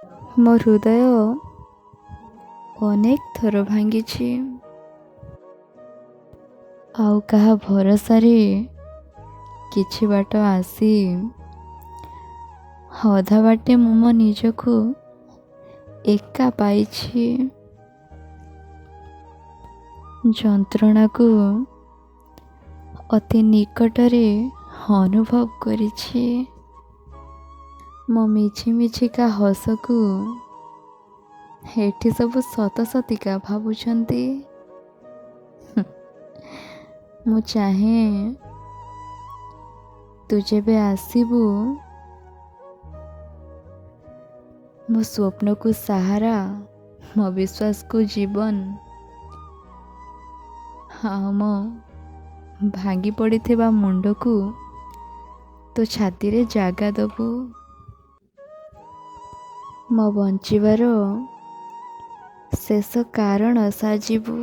ମୋ ହୃଦୟ ଅନେକ ଥର ଭାଙ୍ଗିଛି, ଆଉ କାହା ଭରସାରେ କିଛି ବାଟ ଆସି ଅଧା ବାଟେ ମୁଁ ମୋ ନିଜକୁ ଏକା ପାଇଛି। ଯନ୍ତ୍ରଣାକୁ ଅତି ନିକଟରେ ଅନୁଭବ କରିଛି। ମୋ ମିଛି ମିଛିକା ହସକୁ ଏଠି ସବୁ ସତ ସତିକା ଭାବୁଛନ୍ତି। ମୁଁ ଚାହେଁ ତୁ ଯେବେ ଆସିବୁ, ମୋ ସ୍ୱପ୍ନକୁ ସାହାରା, ମୋ ବିଶ୍ୱାସକୁ ଜୀବନ ଆଉ ମୋ ଭାଙ୍ଗି ପଡ଼ିଥିବା ମୁଣ୍ଡକୁ ତୋ ଛାତିରେ ଜାଗା ଦବୁ। ମୋ ବଞ୍ଚିବାର ଶେଷ କାରଣ ସାଜିବୁ।